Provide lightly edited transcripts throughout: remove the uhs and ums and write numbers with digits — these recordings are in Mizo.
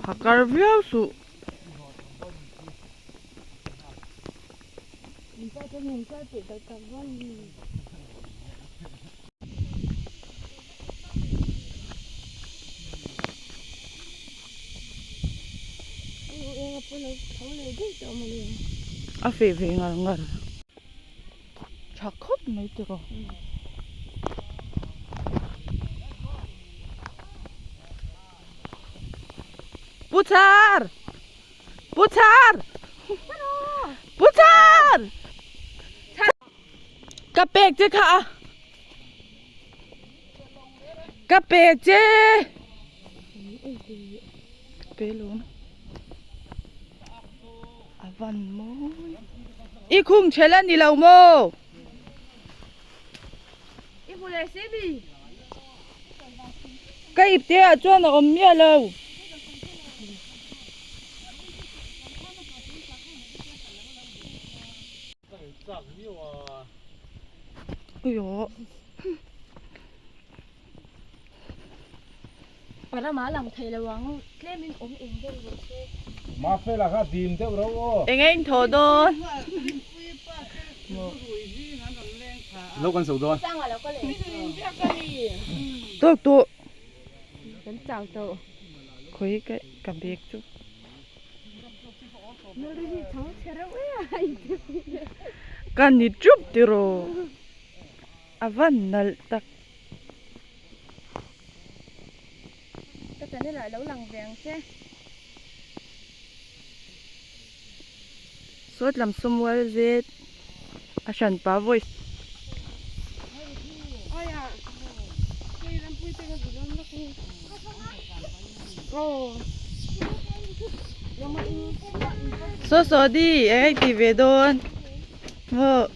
Phakar viau suh. A feh ve ngar ngar. Tha khawp mai tiraw. Pu Char! Pu Char! Pu Char! Ka pek che kha a. Ka pe che. Ka pe lawm. A van mawi. I khung chhel a ni lo maw? I hmu leh si mi. Ka ip te ah chuan a awm miah lo. Uiaw. Parama lang thei lo ang tlemin awm eng deuh rawh se. Mafela kha dim deuh reuh aw. Eng a inthaw dawn. Lo kan so dawn. Tawk tawh. Kan chau tawh. Khawi ka ka bag chu. Ka ni chup tiraw. A van nalh tak. Ka channel ah lo lang ve ang che. Sawt lam sawmual zet a hranpa voice. Saw saw di eng ei ti ve dawn maw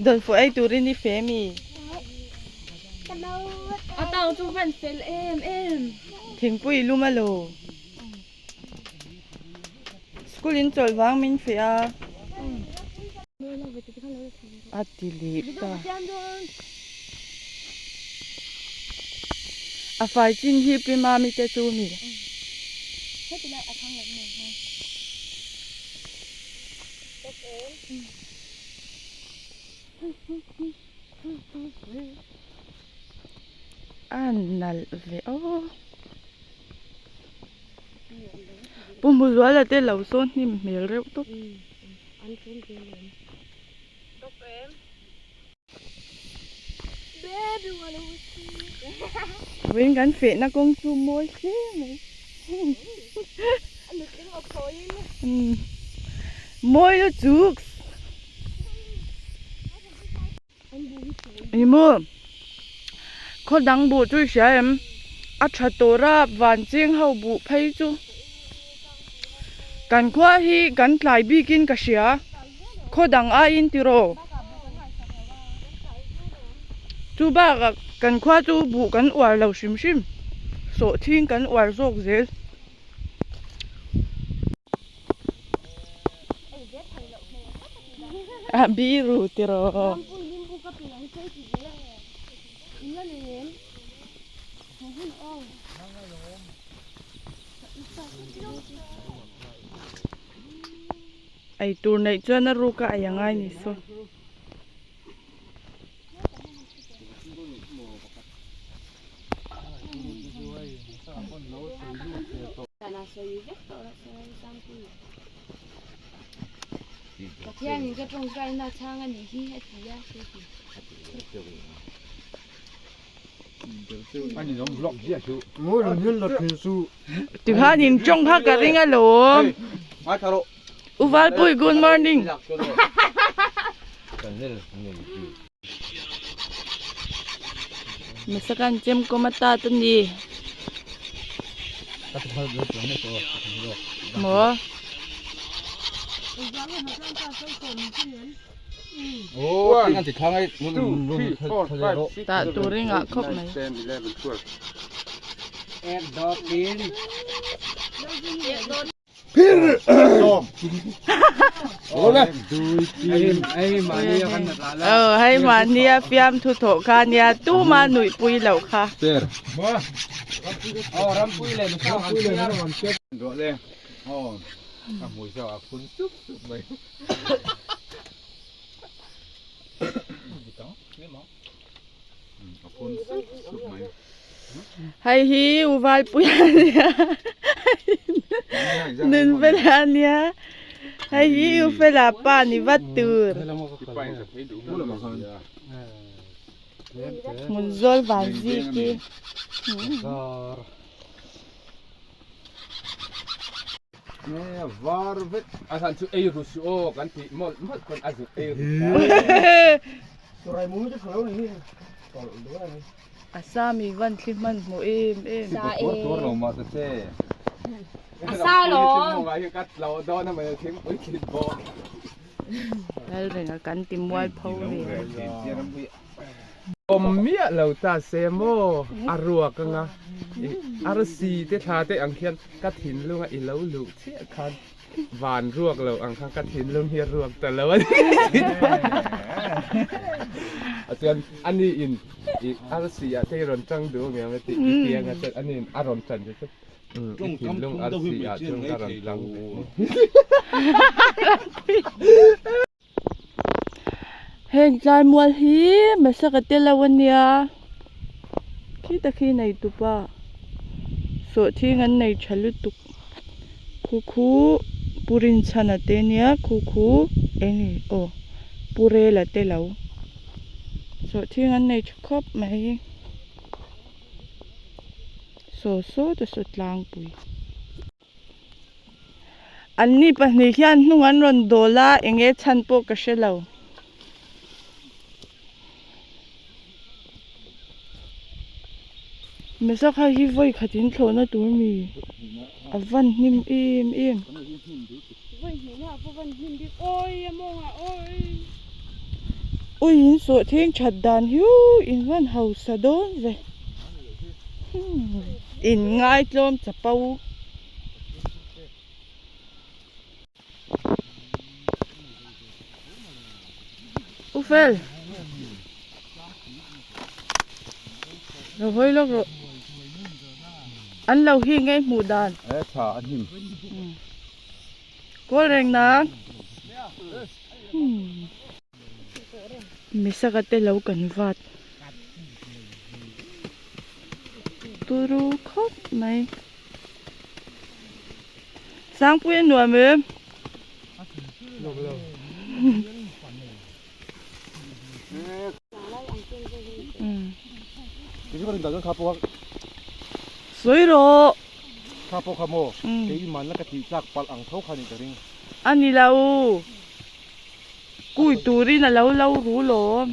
dawnfawh ei turin i fe mi. A tang chu van fel em em. Thingpui lum a lo. School in chawlh vang min feh a. A ti leh ta. A fai chin hi Pi Mami te chu mi. A nalh ve aw. Pu Hmuzuala te lo sawn hnim hmel reuh tawp. Vawiin kan fehna kawng chu mawi hle mai. Mawi lutuk. Engemaw khaw dang buh chu i hria em? A tha tur a van cheng ho buh phei chu kan khua hi kan tlai bikin ka hria khaw dang aiin tiraw chu bakah kan khua chu buh kan uar lo hrim hrim sawhthing kan uar zawk zel. A biru tiraw. Ei tur neih chuan a ruk a ei angai ni saw. Pathianin ka tawngtaina chhang a nih hi a ti a Tikhanin tawng kha ka ring alawm. U Valpui good morning. Masakan chem kawm ata ta ni. Maw. Tah tur i ngah khawp mai. Aw hei mahnia fiamthu thawh kha nia tuma nuihpui loh kha. Hei hi u Valpui a nia Nunfela a nia hei hi u Fela pa ni vat tur hmun zawl van zik hi. Var vek a hlan chu ei ru suh aw kan tih mawlh mawlh pawn a zut ei ru A sami van thli hman hmuh em em. Lalrenga kan ti mual pho ve. Awm miah lo ta se maw a ruak anga i arsi te thla te ang khian ka thinlunga i lo luh chiah khan van ruak lo ang khan ka thinlung hi a ruak ta lo a ni a chuan ani in i arsi ah te i rawn tang duh ang em a tih i piang a chuan ani in a rawn tan che chu i thinlung arsi ah chuan ka rawn tang ve. Heng tlai mual hi Mesaka te lo a nia khi tak hi nei tupa sawhthing an nei tha lutuk khu khu pu Rinchhana te nia khu khu eng nge aw pu Rela te lo sawhthing an nei tha khawp mai saw saw te saw tlangpui. Anni pahnih hian hnung an rawn dawl a eng nge chhan pawh ka hre lo. Mesakha hi vawi khat in thlawhna tur mi a van hnim em em. Ui in sawh thleng that dan hiu in van hausa dawn ve. In ngaitlawm chapo. U Fel. Lo hawi lawk rawh. An lo hi ngei hmuh dan. E tha a hnim. Kawl reng nang. Misaka te lo kan vat turu khawp mai Sangpui a nuam em Sawi rawh A ni lo. Kui turin a lo lo ru lawm.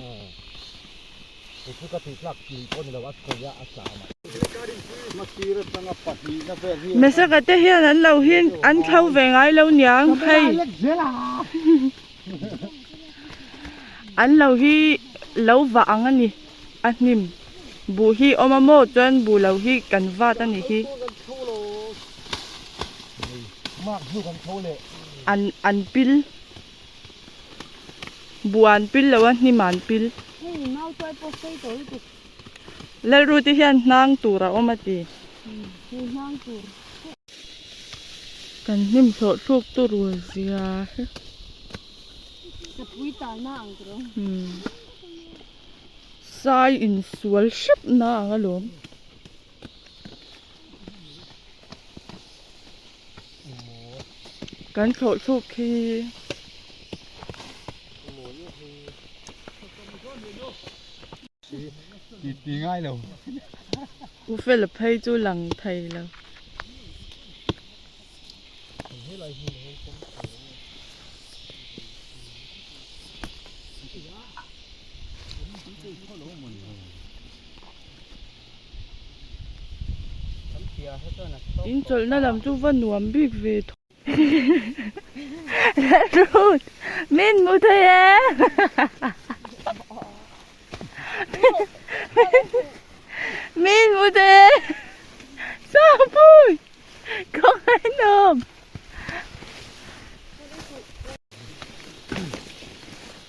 Mesaka te hian an lo hin an thlo ve ngai lo niang hei an lo hi lo vah ang a ni a hnim buh hi awm a maw chuan buh lo hi kan vat a nih hi an an pil. Buan pil lo a hnim an pil. Lalruti hian hnang tur a awm a ti. Kan hnim thlawh thluk tu rul zia hi. Sai insual hrep na ang alawm. Kan thlawh thluk khi U Fela phei chu lang thei lo. In chawlhna lam chu va nuam bik ve tho. Lalrut min hmu thei e. Min hmu thei e. Sangpui khawngaih nuam.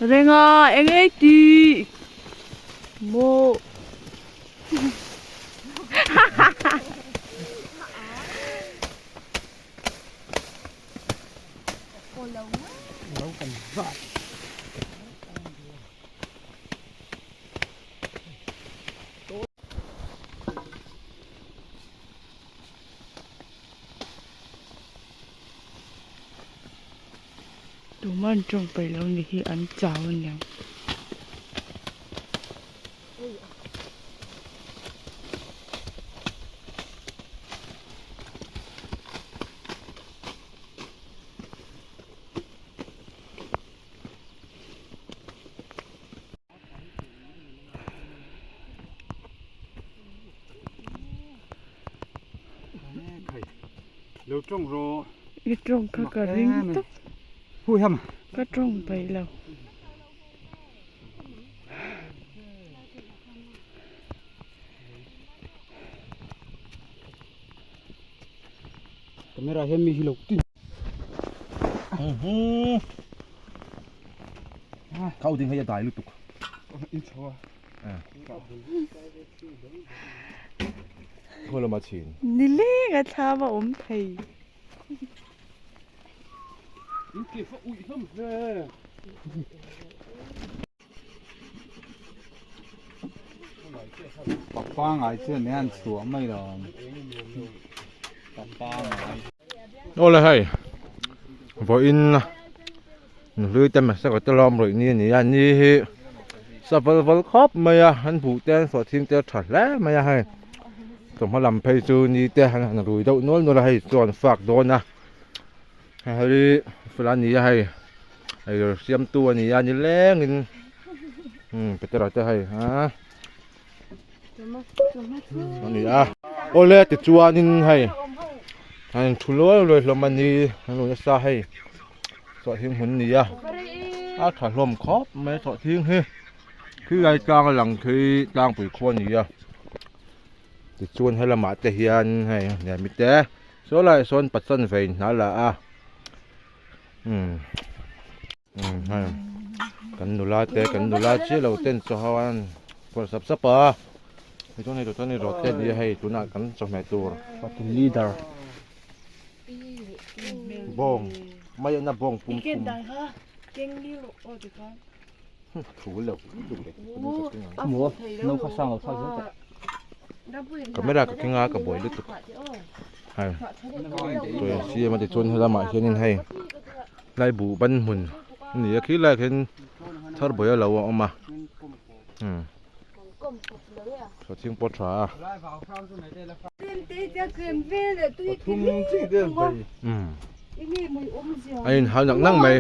Renga eng ei tih maw. Tuman tawng peih lo ni hi an chau aniang. Lo tawng rawh. I tawng kha ka ring tawp. Hui ham. Ka tawng peih lo. Camera hian mi hi lo tin. Khau ding hei a dai lutuk. In chho a. Khaw lama chhin. Nileng a thlam a awm thei. In ke fa uih hlawm hle. Papa ngai chuan min han chhuah mai lo ang. Papa ngai. Awle hei vawiin nuhlui te masaka te lawm rawih ni a ni a ni hi sa val val khawp mai a an buh te an sawhching te a tha hle mai a hei chawhma lam phei chu ni te an han rui deuh nual nual a hei chuan fak dawn a hei fel a ni a hei. Eitur siamtu a ni a nilengin umm Petera te hei a a ni a awle tichuanin hei a in thu luai luai hlawm a ni an lo nasa hei sawhthing hmun a ni a a tha hlawm khawp mai sawhthing hi khilai tlang a lang khi tlangpui khua a ni a tichuan helamah te hian hei mi te saw laiah sawn pachan ve in hna la a. Umm umm hei kan nula te kan nula chiah lo ten chaw ho an pawlh sap sap a hei chuan hei tah chuan rawt te a ni a hei tunah kan chawhmeh tur leader bawng mai a na bawng pum thum thu lo camera ka keng a ka buai lutuk hei tui an siam a tichuan helamah hianin hei lai buh ban hmun a ni a khilaiah khian thar bawih a lo a awm a umm sawhthing pawh a tha a umm a in hal nak nak mai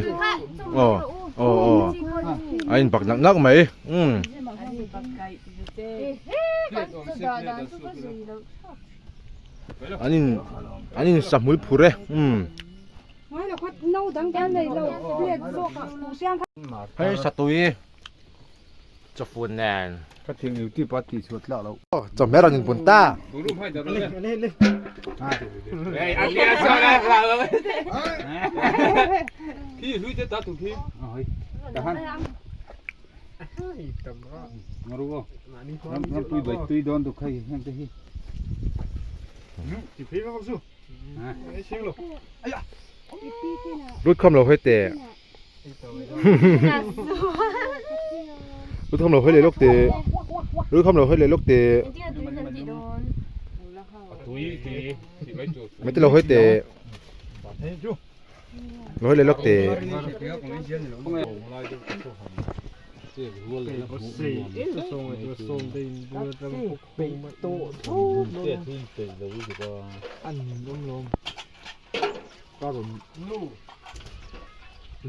aw aw aw a in bak nak nak mai umm. An in an in sahmul phur e umm. Hei satui chawfun nen. Ka thing YouTube a tih chhuah tlak loh. Chawhmeh rawn inbun ta. Rut khawm lo hawi teh. Rut khawm lo hawi leh lawk teh. Rut khawm lo hawi leh lawk teh. Mete lo hawi teh. Lo hawi leh lawk teh.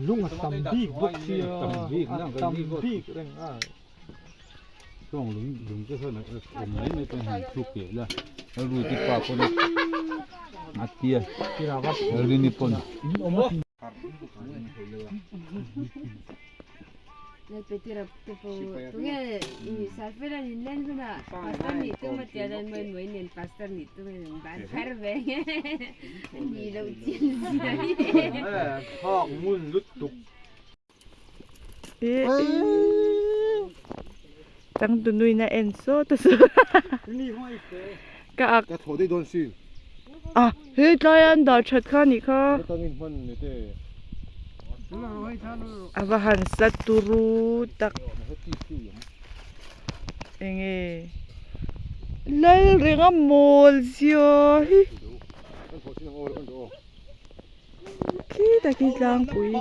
Lung a tam bik bawk sia a tam bik reng a chuang lung lung te sawn a awm mai mai pawn han thluk leh la rilru te pa pawn a tia rilru pawn Thak ngun lutuk. Changtunuin a en sawt a saw ka ak. Ka thaw daih dawn sin. Ah he tlai a an dah that kha anih kha. A va han sa turu tak. Enge lal reng a mawl zia hi. Khi tak hi tlangpui.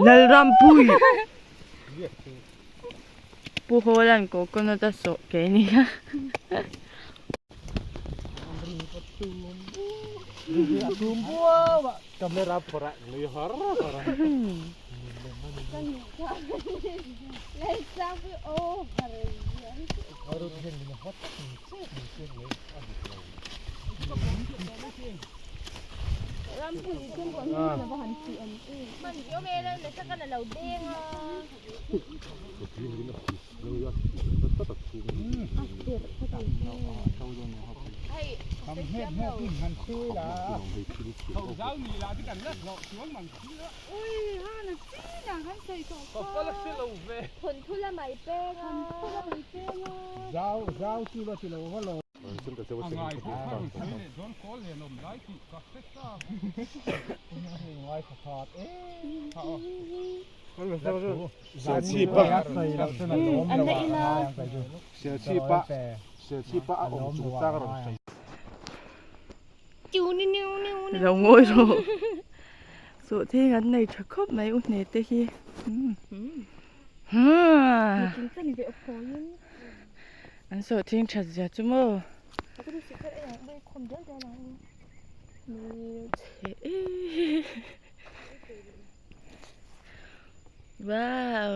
Lalrampui. Pu Hawla'n coconut a sawh ke a nia. Lo ngawi rawh sawhthing an nei tha khawp mai u hne te hi an sawhthing that zia chu maw. Wow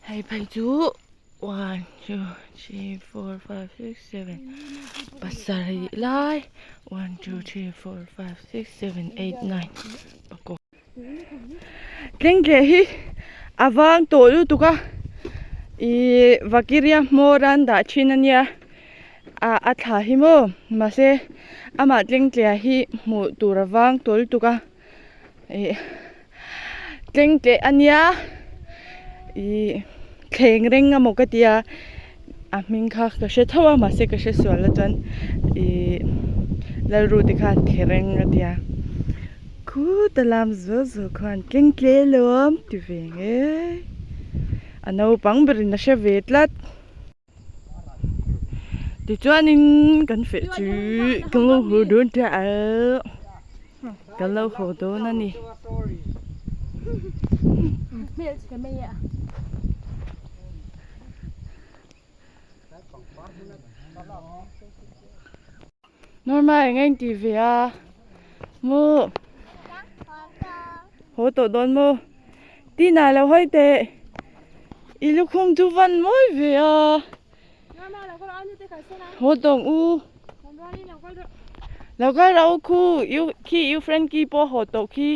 hei phei chu one two three four five six seven pasarih lai one two three four five six seven eight nine pakua thleng leh hi a vang tawh lutuk a ihh vakiria hmawr a an dah thin a nia ah a thla hi maw mahse amah thleng tliah hi hmuh tur a vang tawh lutuk a. Ih tleng tleh a nia ih thleng reng emaw ka tia a hming kha ka hre tho a mahse ka hre sual a chuan ih lalru te khan thereng a tia khuta lam zual zual khuan tleng tle lawm ti ve ngei a naupang berin a hre ve tlat. Tichuanin kan feh chu kan lo haw dawn ta a kan lo haw dawn a ni. Norma eng a inti ve a maw haw tawh dawn maw Tina lo hawi teh i lukhum chu van mawi ve a haw tawng u lo kal rawh u khu khi u Frankie pawh haw tawh khi.